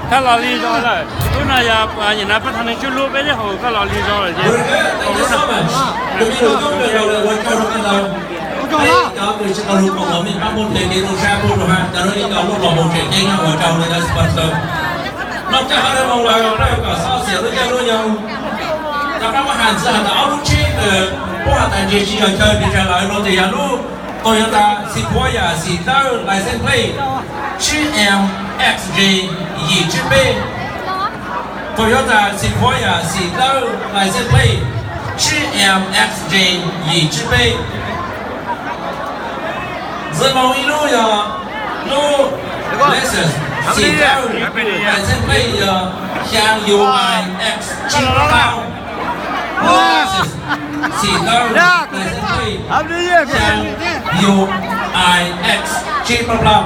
Koj los lig zog lawm. Lub no yog nim no peb thaj neeg tswb lub peb twb haus koj los lig zog lawm ces. Cov kws tsis tau lug koom los mej pab muab ntes kev zoo sab pub rau hab cov lub ib co lub los mus tseem ceeb nyob ua rau lawv cov sponsor. Noj coj hab lawv moog lawm peb kom xob xiam lub caij lub nyoog. Rov qab muab has ntxiv has tas ob lub tsheb kws puab has tas ntses tsis yog chaw pes tsawg lawm no ces yog lub Toyota Sequoia xim dawb license plate tsib M X J yim tsib peb. Toyota Sequoia xim dawb license plate tsib M X J yim tsib peb. Ntxiv moog ib lub yog lub Lexus xim dawb license plate yog xyaa U I X tsib plaub plaub. Lexus xim dawb license plate xyaa U I X tsib plaub plaub.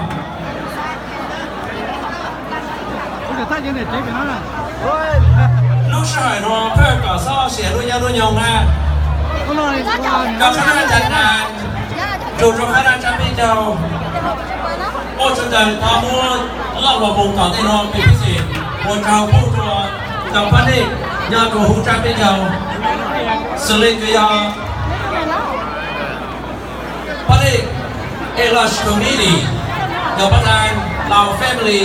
Lub sij hawm nuav peb kom xob xiam lub caij lub nyoog na. Koj qhab nab tsa tas, nrug rua qhab nab tsab peb caug. Ua tsaug ntawd thov muab loj los mus tom ntej nuav peb peb xwm ua tsaug pub rua cov phab dej nyob rua hub tsab peb caug. Xws le kws yog phab dej Elosh Committee, yog pab thaj Lao Family,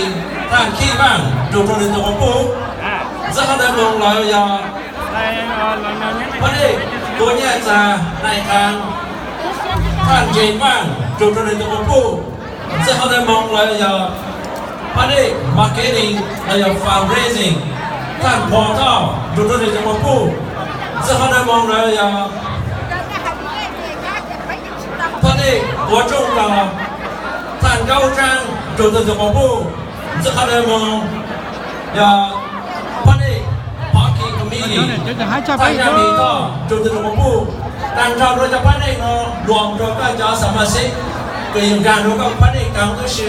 thaj Khib Vaaj, nrug rua nwg tug quas puj. Ntxiv hab ntawd moog lawm yog phab dej Kuav Nyaj Txag Nais Qhaav, thaj Ntseg Vaaj, nrug rua nwg tug quas puj. Ntxiv hab ntawd moog lawm yog phab dej Marketing los yog Fundraising, thaj Paul Thoj, nrug rua nwg tug quas puj. Ntxiv hab ntawd moog lawm yog phab dej Kuav Tsooj Los, thaj Nkaub Tsaab, nrug rua nwg tug quas puj. Ntxiv hab ntawd moog yog phab dej Parking Committee, thaj Nyaj Mim Thoj, nrug rua nwg tug quas puj. Taag nrho rua cov phab dej nuav luam rua koj cov xa ma sib kws yug nkaag rua koj phab dej kaag huv tub si,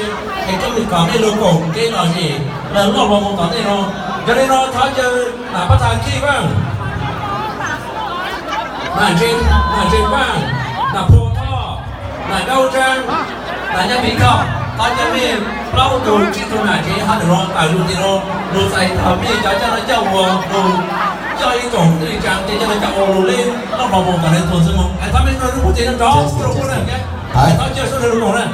es koj mej kom mej lug koom kev lom zem lawm loj los mus tom ntej nuav. Yog le nuav thov caw nam pab thaj Khib Vaaj, nam Ntse, nam Ntse Vaaj, nam Phua Thoj, nam Nkaub Tsaab, nam Nyaj Mim Thoj, thov caw mej plaub tug tsib tug nam tsev hab nwg nuav tawm lug tim nuav lug txais thaum mej cov coj noj coj ua lug coj ib koom twj tsaa ces coj noj coj ua lug le loj hlob moog tom le tuag ntxiv moog. Thov mej nrug lub puj tim nrov rua puj na, thov caw sawv daws lug koom na.